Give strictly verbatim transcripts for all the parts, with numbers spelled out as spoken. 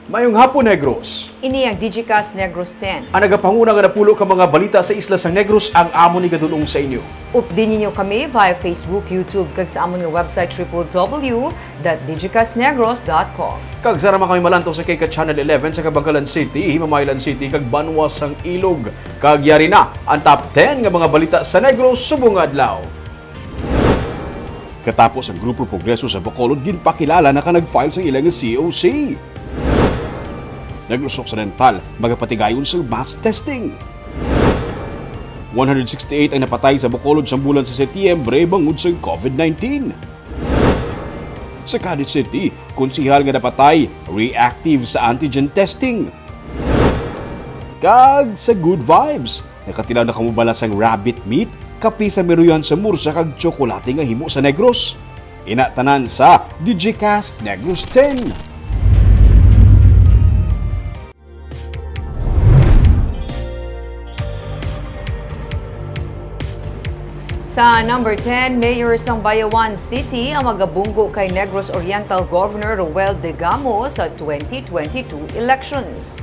Mayong hapon, Negros. Ini ang Digicast Negros ten. Ang nagapanguna nga napulo ka mga balita sa isla sang Negros ang amon igadul-ong sa inyo. Updi ninyo kami via Facebook, YouTube, kag sa amon nga website, triple W dot digicast negros dot com. Kag sa ra man kami malantaw sa kay ka Channel eleven sa Kabankalan City, Himamaylan City, kag Banwa sang Ilog. Kag yari na ang top ten nga mga balita sa Negros subong nga adlaw. Katapos ang Grupo Progreso sa Bacolod ginpakilala na ka nag-file sang ila nga C O C. Negros Occidental, magapatigayon sa mass testing. One hundred sixty-eight ang napatay sa Bacolod sang bulan sa Setyembre bangod sa COVID nineteen. Sa Cadiz City, konsehal nga napatay reactive sa antigen testing. Kag sa Good Vibes, nakatilaw na kamo bala sang rabbit meat, kape sa meruyan sa Murcia kag tsokolate nga himo sa Negros? Ina tanan sa Digicast Negros ten. Sa number ten, Mayor sang Bayawan City ang magabunggo kay Negros Oriental Governor Roel Degamo sa twenty twenty-two elections.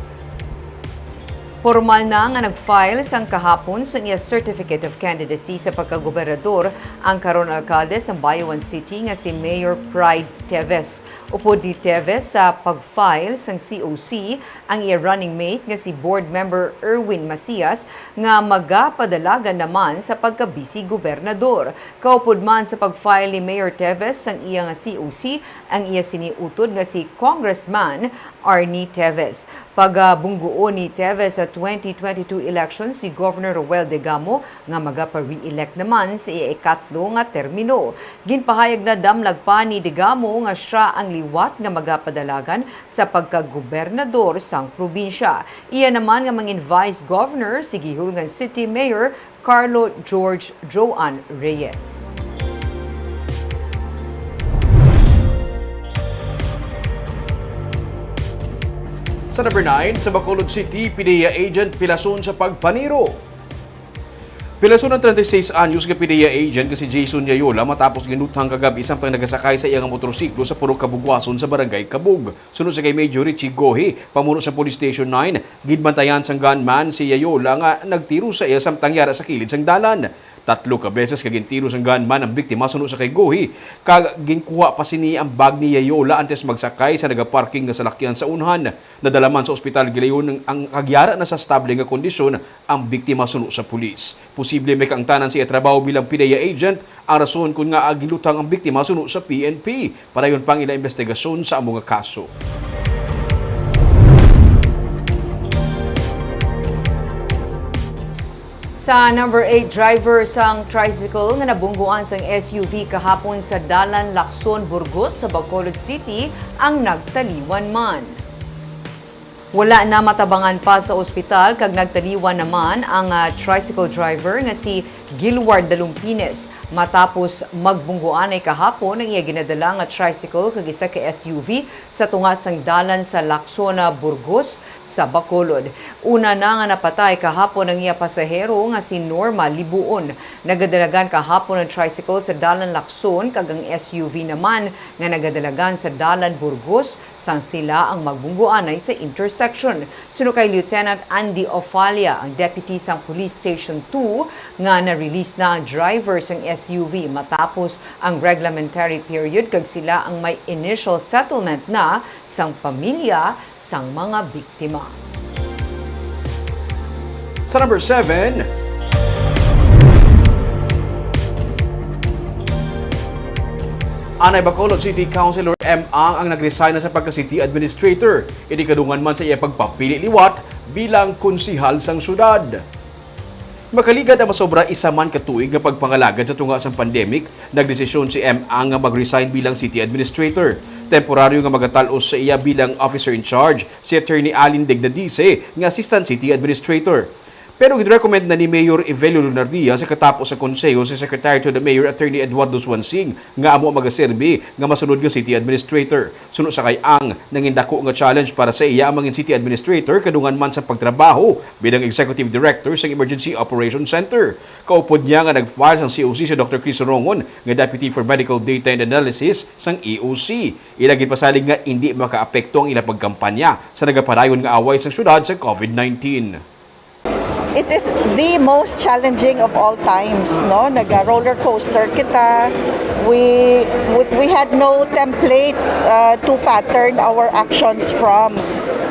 Pormal na nga nag-file sang kahapon sang iya Certificate of Candidacy sa pagkagobernador ang karon alkalde sang Bayawan City nga si Mayor Pride Teves. Upod ni Teves sa pag-file sang C O C ang iya running mate nga si Board Member Erwin Macias nga magapadalagan naman sa pagka-vice gobernador. Kaupod man sa pag-file ni Mayor Teves sang iya nga C O C ang iya sini utod nga si Congressman Arnie Teves. Pagabungguon ni Teves sa twenty twenty-two election si Governor Roel Degamo nga magapa-re-elect naman sa iya ikatlo nga termino. Ginpahayag na damlag pa ni Degamo nga sia ang liwat nga magapadalagan sa pagkagobernador sang probinsya. Iya naman nga mangin vice governor si Guihulngan City Mayor Carlo George Joan Reyes. Sa number nine, sa Bacolod City, PDEA agent pilason sa pagpaniro. Pilason ang treinta y seis anyos nga PDEA agent nga si Jason Yayola matapos ginluthang kagabi samtang nagasakay sa iya nga motorsiklo sa Purok Kabugwason sa Barangay Kabug. Suno sa kay Major Richie Gohi, pamuno sa Police Station nine, ginbantayan sang gunman si Yayola nga nagtiro sa iya samtang yara sa kilid sang dalan. Tatlo ka beses nga gintiro sang gunman ang biktima suno sa kay Gohi, kag ginkuha pa sini ang bag ni Yayola antes magsakay sa nagaparking nga salakyan sa unhan. Nadala man sa ospital gilayon ang, ang kagyara na sa stable nga kondisyon ang biktima suno sa pulis. Posible may kaangtanan sa iya trabaho bilang PDEA agent ang rason kon ngaa ginluthang ang biktima suno sa P N P. Padayon pa ang ila investigasyon sa amo nga kaso. Sa number eight, driver sang tricycle nga nabungguan sang S U V kahapon sa Dalan Lacson, Burgos, sa Bacolod City ang nagtaliwan man. Wala na matabangan pa sa ospital kag nagtaliwan naman ang, ah, tricycle driver nga si Gilward Dalumpines matapos magbungguanay kahapon ang iya ginadala nga tricycle kag isa ka S U V sa tunga sang dalan sa Lacson, Burgos sa Bacolod. Una na nga napatay kahapon ang iya pasahero nga si Norma Libuon. Nagadalagan kahapon ang tricycle sa dalan Lacson kag ang S U V naman nga nagadalagan sa dalan Burgos sang sila ang magbungguanay sa intersection. Suno kay Lieutenant Andy Ofalia, ang deputy sang Police Station two, nga na-release na ang driver sang S U V matapos ang reglementary period kag sila ang may initial settlement na sang pamilya sang mga biktima. Sa number seven, anay Bacolod City Councilor M. Ang ang nag-resign na sa pagka-city administrator. Ini kadungan man sa iya pagpapili liwat bilang konsehal sang syudad. Makaligad ang masobra isa man ka tuig nga pagpangalagad sa tunga sang pandemic, nagdesisyon si M. Ang nga mag-resign bilang city administrator. Temporaryo nga magatal-os sa iya bilang officer in charge si Attorney Alin Dignadice nga assistant city administrator. Pero gid-recommend na ni Mayor Evelio Lunardia sa katapos sa konseho si Secretary to the Mayor Attorney Eduardo Suansing nga amo ang magaserbi nga masunod nga city administrator. Suno sa kay Ang, nangin dako nga challenge para sa iya ang mangin city administrator kadungan man sa pagtrabaho bilang executive director sang Emergency Operations Center. Kaupod niya nga nag-file sang C O C si Doctor Chris Rongon nga deputy for medical data and analysis sang E O C. Ila ginpasalig nga indi makaapekto ang ila pagkampanya sa nagapadayon nga away sang syudad sa COVID nineteen. It is the most challenging of all times, no? Naga roller coaster kita. We we had no template uh, to pattern our actions from.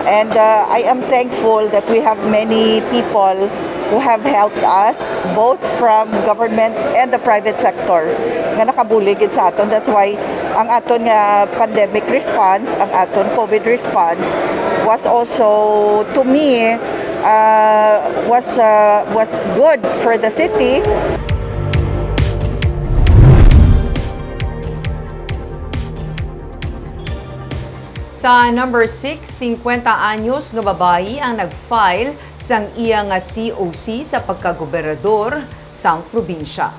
And uh, I am thankful that we have many people who have helped us, both from government and the private sector, nga nakabulig gid sa aton. That's why ang aton nga pandemic response, ang aton COVID response, was also, to me, uh, was uh, was good for the city. Sa number six, singkwenta anyos nga babayi ang nag-file sang iya nga C O C sa pagkagobernador sang probinsya.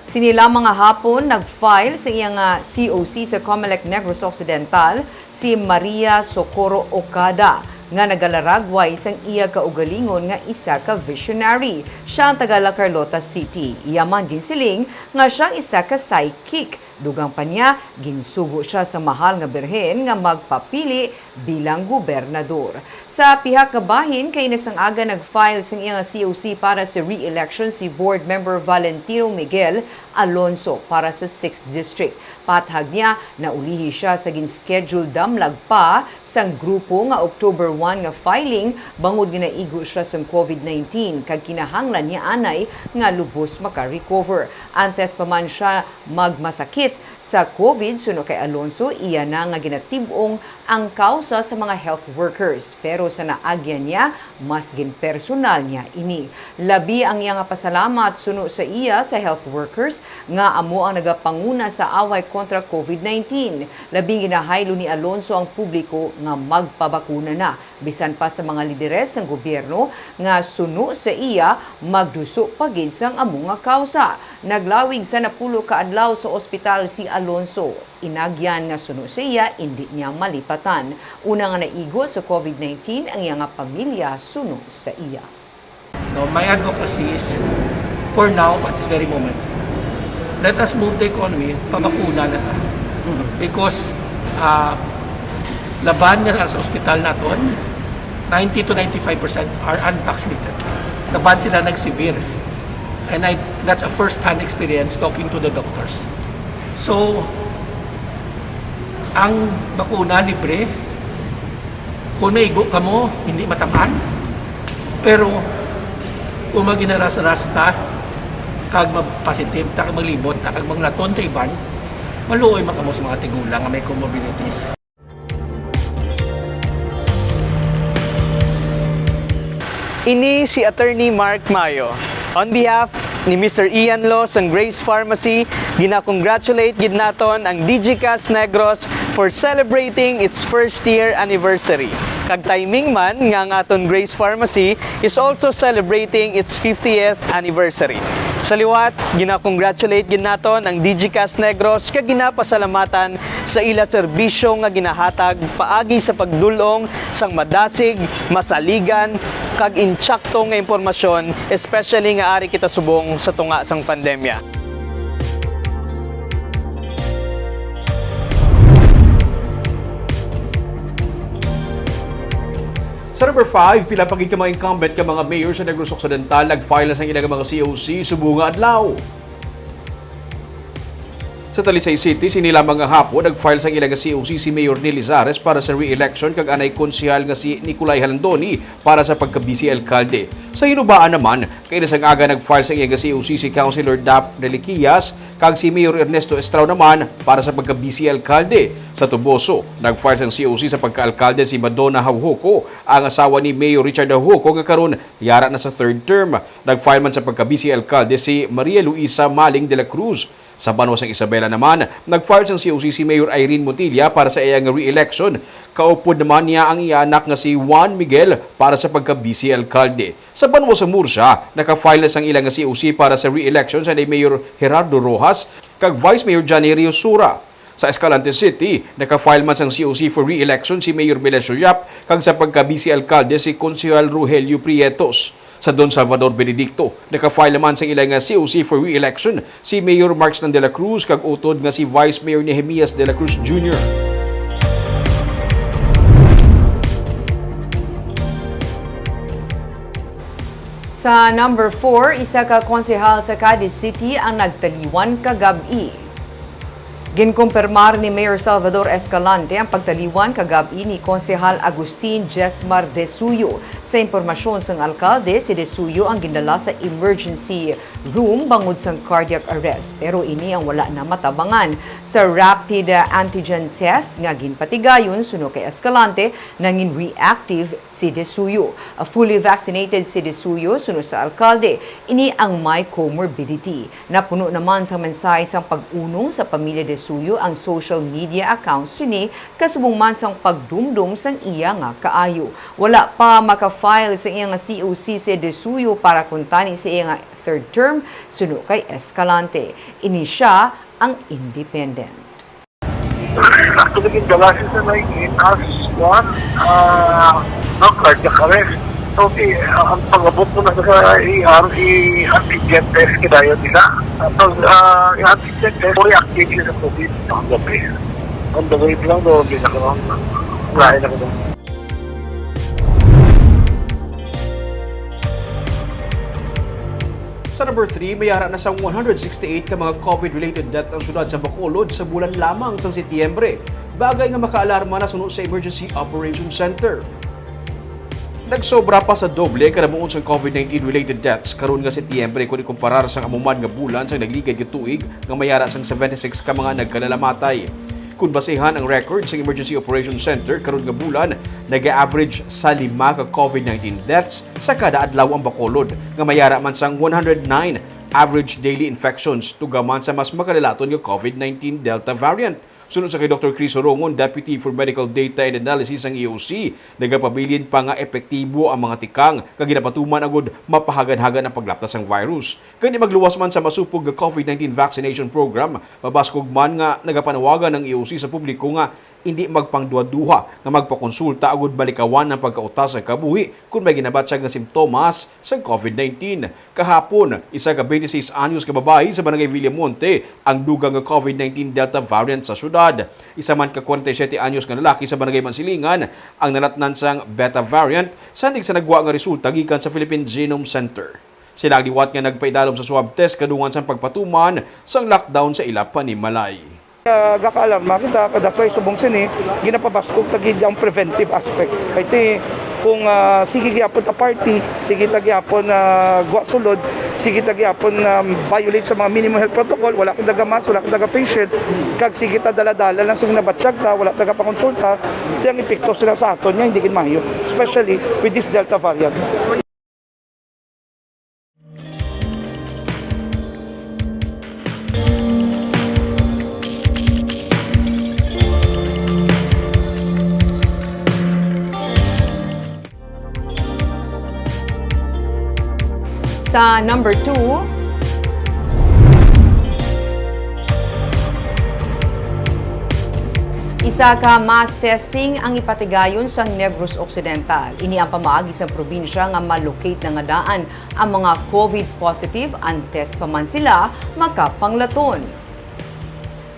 Sini lamang nga hapon, nag-file sa iya nga C O C sa Comelec Negros Occidental si Maria Socorro Okada, nga nagalaragway sang iya kaugalingon nga isa ka visionary. Sia ang taga La Carlota City. Iya man ginsiling nga sia isa ka psychic. Dugang pa niya, ginsugo sia sa Mahal nga Birhen nga magpapili bilang gobernador. Sa pihak nga bahin, kaina sang aga nag-file sang iya nga C O C para sa re-election si Board Member Valentino Miguel Alonso para sa sixth District. Pathag niya, naulihi sia sa gin-schedule damlag pa sang grupo nga October one nga filing bangod nga naigo sia sang COVID nineteen kag kinahanglan niya anay nga lubos maka-recover. Antes pa man sia magmasakit sa COVID, suno kay Alonso, iya na nga ginatib-ong ang kausa sa mga health workers, pero sa naagyan niya, mas ginpersonal niya ini. Labi ang iya nga pasalamat suno sa iya sa health workers nga amo ang nagapanguna sa away kontra COVID nineteen. Labing ginahaylo ni Alonso ang publiko nga magpabakuna na, bisan pa sa mga lideres sang gobyerno nga suno sa iya magduso pa gid sang amo nga kausa. Naglawig sa napulo ka adlaw sa ospital si Alonso. Inagyan nga suno sa iya, indi niya malipatan. Una nga naigo sa COVID nineteen ang iya nga pamilya suno sa iya. No, my advocacy is, for now, at this very moment, let us move the economy, pabakuna na ta. Because uh, laban nga sa ospital naton, ninety to ninety-five percent are unvaccinated. Laban sila nag-severe. And I, that's a first-hand experience talking to the doctors. So, ang bakuna libre, kung naigo kamo, hindi matamaan. Pero kung maginaras-ras ta, kag mag-positive ta, kag maglibot ta, kag manglaton ta iban, maluoy man kamo sa mga tigulang nga may comorbidities. Ini si Attorney Mark Mayo. On behalf ni Mister Ian Law sang Grace Pharmacy, gina-congratulate gid naton ang Digicast Negros for celebrating its first year anniversary. Kag timing man nga ang aton Grace Pharmacy is also celebrating its fiftieth anniversary. Sa liwat, gina-congratulate gid naton ang Digicast Negros kag ginapasalamatan sa ila serbisyo nga ginahatag paagi sa pagdul-ong sang madasig, masaligan, kag insakto nga impormasyon, especially nga ari kita subong sa tunga sang pandemya. Sa number five, pila pa gid ka mga incumbent ka mga mayor sa Negros Occidental nag-file na sang ila nga mga C O C subong nga adlaw. Sa Talisay City, sini lamang nga hapon nag-file sang ila nga C O C si Mayor Neil Lizares para sa re-election kag anay konsehal nga si Nicolay Halandoni para sa pagka-vice alkalde. Sa Hinubaan naman, kaina sang aga nag-file sang iya nga C O C si Councilor Daph Reliquias kag si Mayor Ernesto Estrao naman para sa pagka-vice alkalde. Sa Toboso, nag-file sang C O C sa pagka-alkalde si Madonna Haujoco, ang asawa ni Mayor Richard Haujoco nga karon yara na sa third term. Nag-file man sa pagka-vice alkalde si Maria Luisa Maling de la Cruz. Sa banwa sang Isabela naman, nag-file sang C O C si Mayor Irene Montilla para sa iya nga re-election. Kaupod naman niya ang iya anak nga si Juan Miguel para sa pagka-vice alkalde. Sa banwa sa Murcia, naka-file na sang ila nga C O C para sa re-election sanday Mayor Gerardo Rojas kag Vice Mayor Johnny Riosura. Sa Escalante City, naka-file man sang C O C for re-election si Mayor Melesio Yap kag sa pagka-vice alkalde si Konsehal Rogelio Prietos. Sa Don Salvador Benedicto, naka-file naman sang ila nga C O C for re-election si Mayor Markstan de la Cruz kag utod nga si Vice Mayor Nehemias de la Cruz Junior. Sa number four, isa ka konsehal sa Cadiz City ang nagtaliwan kagab-i. Ginkumpirmar ni Mayor Salvador Escalante ang pagtaliwan kagab-i ni Konsehal Agustin Jesmar De Suyo. Sa impormasyon sang alkalde, si De Suyo ang gindala sa emergency room bangod sang cardiac arrest, pero ini ang wala namatabangan. Sa rapid, ah, antigen test nga ginpatigayon suno kay Escalante, nangin reactive si De Suyo. Ah, fully vaccinated si De Suyo suno sa alkalde. Ini ang may comorbidity. Napuno naman sang mensahe sang pag-unong sa pamilya De Suyo ang social media accounts sini, kasubong man sang pagdumdom sang iya nga kaayo. Wala pa maka-file sa iya nga C O C si De Suyo para kuntani sa iya nga third term suno kay Escalante. Ini sia ang independent. Actually, gindala siya sa Nainggit as one, ah, no, cardiac arrest. So, okay, ah, ang pag-abot mo na sa E R, i-antigen test kadayon nila. Tapos, ah, i-antigen test, reactive siya sa COVID. Ang gabi. On the way lang doon, di na ko, lain ako doon. Sa number three, may ara na sang one hundred sixty-eight ka mga COVID-related death ang syudad sa Bacolod sa bulan lamang sang Setyembre, bagay nga makaalarma na suno sa Emergency Operation Center. Nagsobra pa sa doble ang kanamuon sang COVID nineteen related deaths karon nga Setyembre kon ikumparar sang amo man nga bulan sang nagligad nga tuig nga may ara sang seventy-six ka mga nagkalalamatay. Kon basehan ang record sang Emergency Operations Center karon nga bulan, naga-average sa lima ka COVID nineteen deaths sa kada adlaw ang Bacolod, nga may ara man sang one hundred nine average daily infections, tugaman sa mas makalalaton nga COVID nineteen Delta variant. Suno sa kay Doktor Chris Horongon, Deputy for Medical Data and Analysis sang E O C, nagapabilin pa nga epektibo ang mga tikang nga ginapatuman agud mapahagan-hagan ang paglaptas sang virus. Kani magluwas man sa masupog nga COVID nineteen vaccination program, mabaskog man nga nagapanawagan ang E O C sa publiko nga indi magpangduhaduha nga magpakonsulta agud malikawan ang pagkautas sang kabuhi kon may ginabatyag nga simptomas sang COVID nineteen. Kahapon, isa ka twenty-six anyos ka babayi sa Barangay Villamonte ang dugang nga COVID nineteen Delta variant sa syudad. Isa man ka forty-seven anyos nga lalaki sa Barangay Mansilingan ang nalatnan sang Beta variant, sanig sa nagwa nga resulta gikan sa Philippine Genome Center. Sila ang liwat nga nagpaidalom sa swab test kadungan sang pagpatuman sang lockdown sa ila panimalay. Ah, gakaalarma kita, that's why subong sini, ginapabaskog ta gid ang preventive aspect. Kay ti, kung, ah, sige gyapon ta party, sige ta gyapon, ah, gwa sulod, sige ta gyapon, ah, violate sa mga minimum health protocol, wala kita ga-mask, wala kita ga-face shield, kag sige ta dala-dala lang sing nabatyag ta, wala ta gapakonsulta, ti ang epekto sila sa aton nga hindi gid maayo, especially with this Delta variant. Sa number two, isa ka mass testing ang ipatigayon sang Negros Occidental. Ini ang pamaagi sang probinsya nga ma-locate na nga daan ang mga COVID positive antes pa man sila makapanglaton.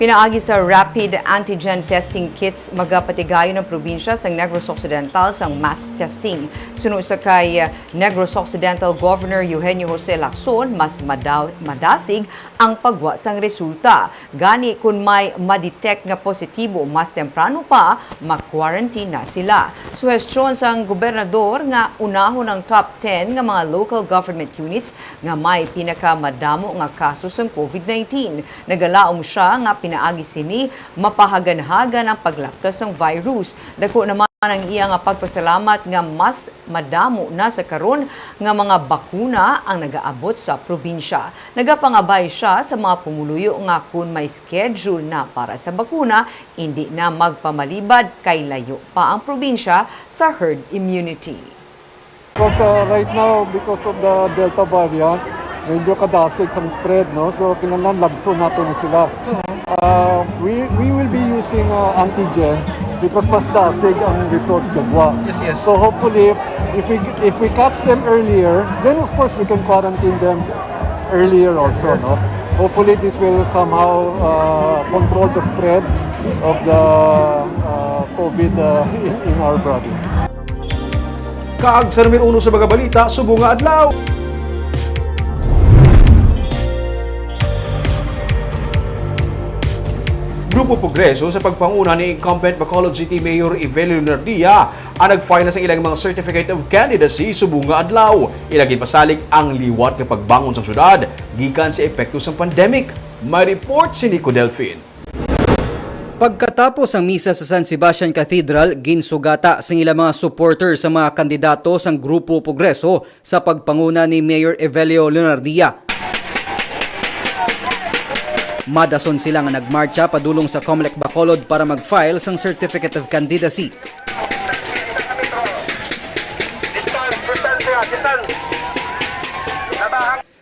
Pinaagi sa rapid antigen testing kits, magapatigayon ang probinsya sang Negros Occidental sang mass testing. Suno sa kay Negros Occidental Governor Eugenio Jose Lacson, mas madaw-, madasig ang pagwa sang resulta. Gani, kon may ma-detect nga positibo, mas temprano pa, ma-quarantine na sila. Suhestyon sang gobernador nga unahon ang top ten nga mga local government units nga may pinakamadamo nga kaso sang COVID nineteen. Nagalaom sia nga pinaagi sini, mapahaganhagan ang paglaptas sang virus. Dako naman ang iya nga pagpasalamat nga mas madamo na sa karon nga mga bakuna ang nagaabot sa probinsya. Nagapangabay siya sa mga pumuluyo nga kon may schedule na para sa bakuna, indi na magpamalibad kay layo pa ang probinsya sa herd immunity. Because uh, right now, because of the Delta variant, medyo kadasig sang spread, no? So, kinahanglan lagson nato na sila. Uh, we, we will be using uh, antigen because mas dasig ang results gagwa. Yes, yes. So, hopefully, if we, if we catch them earlier, then of course we can quarantine them earlier also, no? Hopefully, this will somehow uh, control the spread of the uh, COVID uh, in, in our province. Kag sa numero uno sa mga balita subong nga adlaw. Grupo Progreso sa pagpanguna ni incumbent Bacolod City Mayor Evelio Leonardia ang nag-file na sa ilang mga Certificate of Candidacy subong nga adlaw. Ila ginpasalig ang liwat nga pagbangon sang syudad gikan sa epekto sang pandemic. May report si Nico Delfin. Pagkatapos sang misa sa San Sebastian Cathedral, ginsugata sang ila mga supporter sa mga kandidato sang Grupo Progreso sa pagpanguna ni Mayor Evelio Leonardia. Madason sila nga nagmartsa padulong sa Comelec Bacolod para mag-file sang Certificate of Candidacy.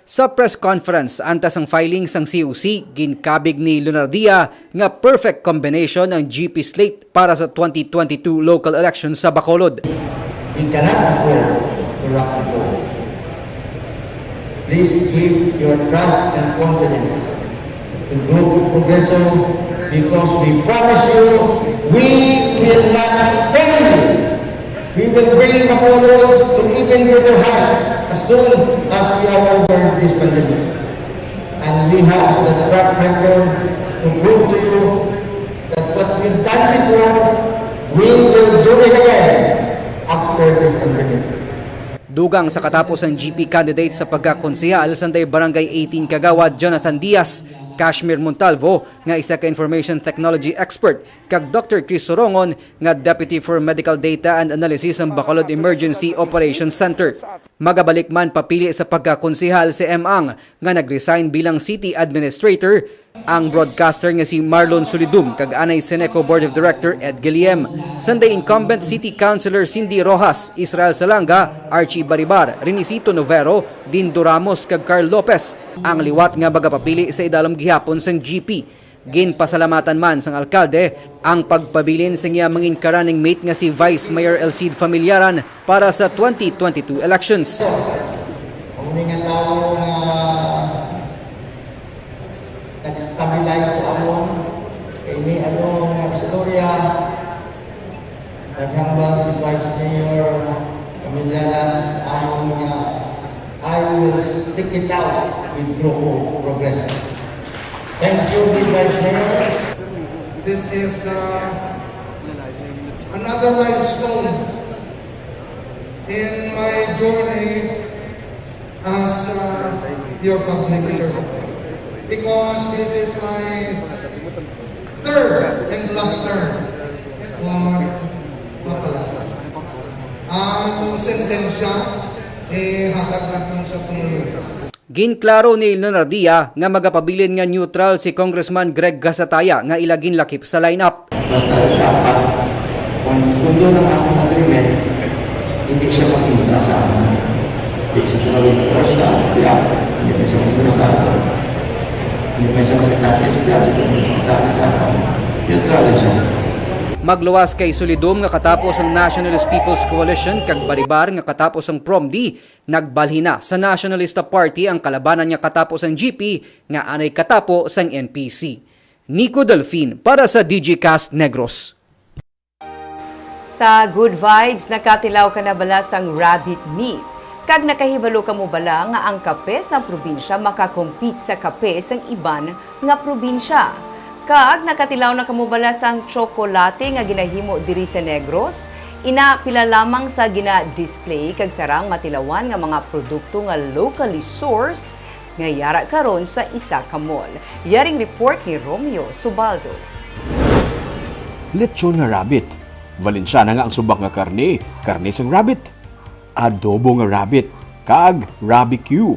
Sa press conference antas ang filing sang C O C, ginkabig ni Leonardia nga perfect combination ang G P slate para sa twenty twenty-two local elections sa Bacolod. We cannot afford to rock the boat. Please give your trust and confidence to Grupo Progreso because we promise you we will not fail you. We will bring Bacolod to even greater heights as soon as we are over this pandemic. And we have the track record to prove to you that what we've done before, we will do it again after this pandemic. Dugang sa katapos ang G P candidate sa pagkakonsehal sanday Barangay eighteen Kagawad Jonathan Diaz, Kashmir Montalvo nga isa ka information technology expert, kag Doctor Chris Sorongon nga Deputy for Medical Data and Analysis sang Bacolod Emergency Operations Center. Magabalik man papili sa pagkakonsehal si M. Ang nga nag-resign bilang city administrator. Ang broadcaster nga si Marlon Solidum kag anay Seneco Board of Director Ed Guillem. Sanday incumbent City Councilor Cindy Rojas, Israel Salanga, Archie Baribar, Renisito Novero, Dindo Ramos kag Carl Lopez ang liwat nga magapapili sa idalom gihapon sang G P. Ginpasalamatan man sang alkalde ang pagpabilin sang iya mangin ka-running mate nga si Vice Mayor Elcid Familiaran para sa twenty twenty-two elections. Ang mga tao nga nag-stabilize sa amon, kay ni ano nga istorya, naghambal si Vice Mayor Familiaran sa amon nga I will stick it out with Grupo Progreso. Thank you, Vice Mayor. This is uh, another milestone in my journey as uh, your public servant. Because this is my third and last term for Mapala. Ang sentensya, eh, hatag natin sa Panginoon. Ginklaro ni Leonardia nga magapabilin nga neutral si Congressman Greg Gasataya nga ila ginlakip sa lineup. Basta dapat, kung sundo ng ating agreement, hindi siya makita sa amin. Hindi siya tumalintas sa biyak, hindi pa siya magkasal, hindi pa siya magkatapos biyak, hindi pa siya magkatapos sa akin. Neutral siya. Magluwas kay Solidum nga katapos ang Nationalist People's Coalition kag Baribar nga katapos ang PROMD, nagbalhin na sa Nationalista Party ang kalabanan nga katapos ang G P nga anay katapo sang N P C. Nico Delfin para sa Digicast Negros. Sa Good Vibes, nakatilaw ka na bala sang rabbit meat? Kag nakahibalo ka mo bala nga ang kape sang probinsya makakompete sa kape sang iban nga probinsya? Kag nakatilaw na kamo bala sang tsokolate nga ginahimo diri sa Negros? Ina, pila lamang sa gina-display kag sarang matilawan nga mga produkto nga locally sourced nga yara karon sa isa ka mall. Yaring report ni Romeo Subaldo. Lechon nga rabbit. Valenciana nga ang subak nga karne, karne sang rabbit, adobo nga rabbit, kag rabbit Q.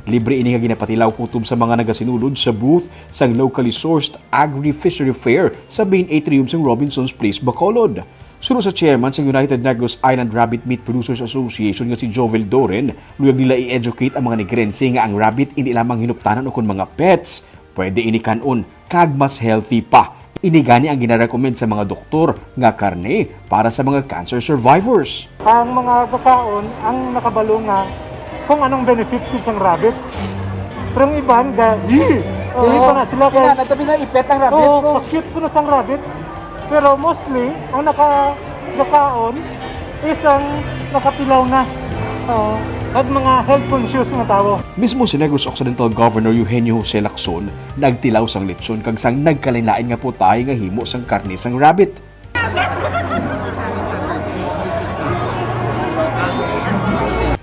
Libre ini nga ginapatilaw kutob sa mga nagasinulod sa booth sang locally sourced Agri-Fishery Fair sa main atrium sang Robinson's Place, Bacolod. Suno sa chairman sang United Negros Island Rabbit Meat Producers Association nga si Jovel Doren, luyag nila i-educate ang mga Negrense nga ang rabbit indi lamang hinuptanan ukon mga pets. Pwede ini kan-on kag mas healthy pa. Ini gani ang ginarekomend sa mga doktor nga karne para sa mga cancer survivors. Ang mga gakaon ang nakabalo nga kung anong benefits gid sang rabbit. Pero ang iban ga, "Ih, dili pa na sila kay." Kaya natabi nga ipet ang rabbit, Oo, no? Sakit ko na sang rabbit. Pero mostly, ang naka-, gakaon is ang nakatilaw na. Oo. Kag mga health conscious nga tawo. Mismo si Negros Occidental Governor Eugenio Jose Lacson nagtilaw sang lechon kag sang nagkalainlain nga putahe nga himo sang karne sang rabbit.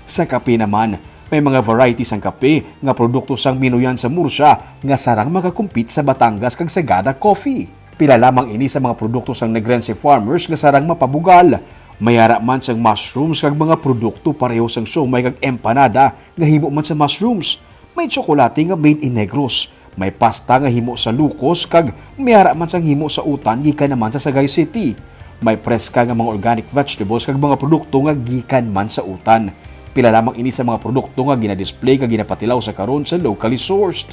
Sa kape naman, may mga variety sang kape nga produkto sang Minuyan sa Murcia nga sarang makakumpit sa Batangas kag Sagada Coffee. Pila lamang ini sa mga produkto sang Negrense farmers nga sarang mapabugal. May ara man sang mushrooms kag mga produkto pareho sang siomay kag empanada nga himo man sa mushrooms. May tsokolate nga made in Negros. May pasta nga himo sa lukos kag may ara man sang himo sa utan gikan naman sa Sagay City. May preska nga mga organic vegetables kag mga produkto nga gikan man sa utan. Pila lamang ini sa mga produkto nga ginadisplay kag ginapatilaw sa karon sa locally sourced.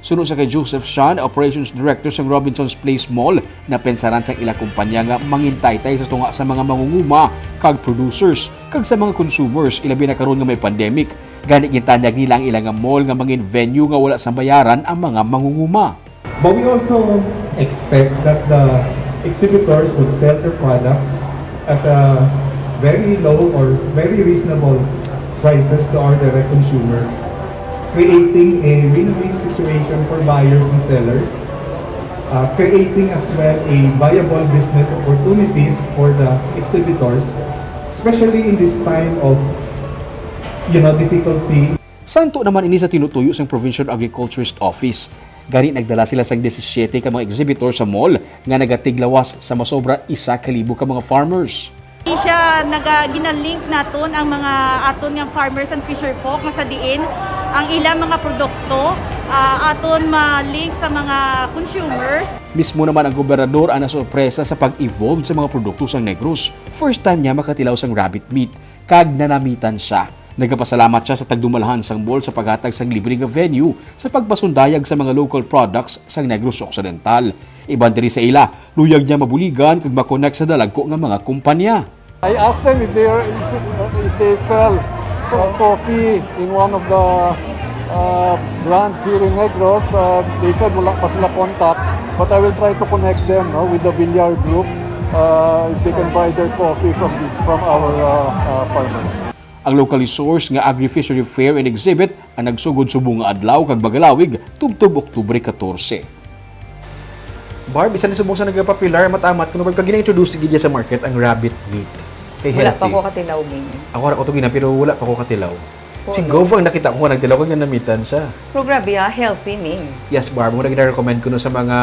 Suno sa kay Joseph Shan, Operations Director sang Robinson's Place Mall, napensaran sang ila kumpanya nga mangintaytay sa tunga sa mga mangunguma kag producers kag sa mga consumers, ilabi na karon nga may pandemic. Gani, gintanyag nila ang ila nga mall nga mangin venue nga wala sang bayaran ang mga mangunguma. But we also expect that the exhibitors would sell their products at a very low or very reasonable prices to our direct consumers, creating a win-win situation for buyers and sellers, uh, creating as well a viable business opportunities for the exhibitors, especially in this time of, you know, difficulty. Santo naman ini sa tinutuyo sang Provincial Agriculturist Office. Gani, nagdala sila sang disisiete ka mga exhibitor sa mall nga nagatiglawas sa masobra isa ka libo ka mga farmers. Di siya naga-, gina-link naton ang mga aton nga farmers and fisher folk nga sa diin ang ilang mga produkto, ah, aton ma-link sa mga consumers. Mismo naman ang gobernador ang nasurpresa sa pag-evolve sa mga produkto sang Negros. First time niya makatilaw sang rabbit meat, kag nanamitan siya. Nagapasalamat sia sa tagdumalahan sang mall sa paghatag sang libre nga venue sa pagpasundayag sa mga local products sang Negros Occidental. Iban diri sa ila, luyag niya mabuligan kag ma-connect sa dalagko nga mga kumpanya. I asked them if they are, if they sell, uh, coffee in one of the, uh, brands here in Negros. Uh, they said wala pa sila contact, but I will try to connect them, no, with the Villar Group, uh, if they can buy their coffee from the, from our, uh, uh, farmers. Ang locally sourced nga Agri-Fishery Fair and Exhibit ang nagsugod subong nga adlaw kag magalawig tubtob Oktubre katorse. Barb, isa ni subong sa nagapopular, matamat kuno, Barb, kag gina-introduce gid sa market ang rabbit meat. Kay healthy. Wala pa ko katilaw, Ming. Ako ra ko to gina, pero wala pa ko katilaw. Oo, si Gov ang nakita ko nga nagtilaw kag nanamitan siya. Pero grabe, ha, healthy, Ming. Yes, Barb, mo na gina-recommend kuno sa mga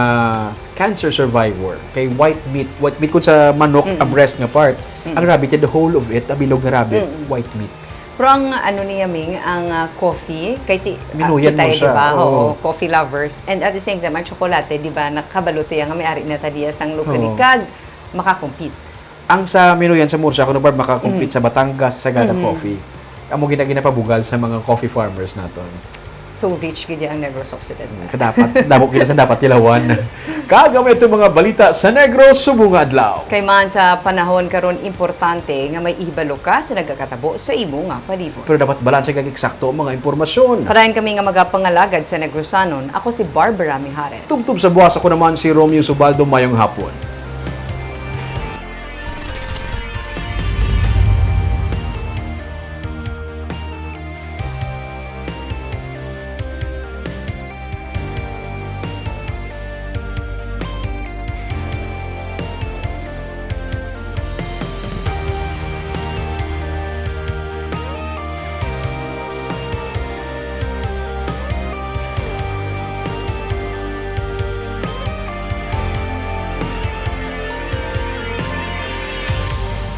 cancer survivor. Kay white meat, white meat kun sa manok, ang breast nga part, ang rabbit, the whole of it, ang bilog nga rabbit, white meat. Pero ang ano niya, Ming, ang, ah, coffee, kay ti-, ah, Minuyan mo siya, di ba? Oo, coffee lovers. And at the same time, ang tsokolate, di ba, nakabalo tiya nga may ari na ta diya sang locally, kag makakompete. Ang sa Minuyan sa Murcia, kuno, Barb, makakompete sa Batangas, sa Sagada Coffee. Amo gina-, ginapabugal sa mga coffee farmers naton. So rich gid ang Negros Occidental. Kadapat, damo kita sa dapat tilawan. Kag amo ito mga balita sa Negros subong nga adlaw. Kay man sa panahon karon, importante nga may ihibalo ka sa nagakatabo sa imo nga palibot. Pero dapat balanse kag eksakto ang mga impormasyon. Padayon kami nga magapangalagad sa Negrosanon. Ako si Barbara Mijares. Tubtob sa buwas, ako naman si Romeo Subaldo. Mayong hapon.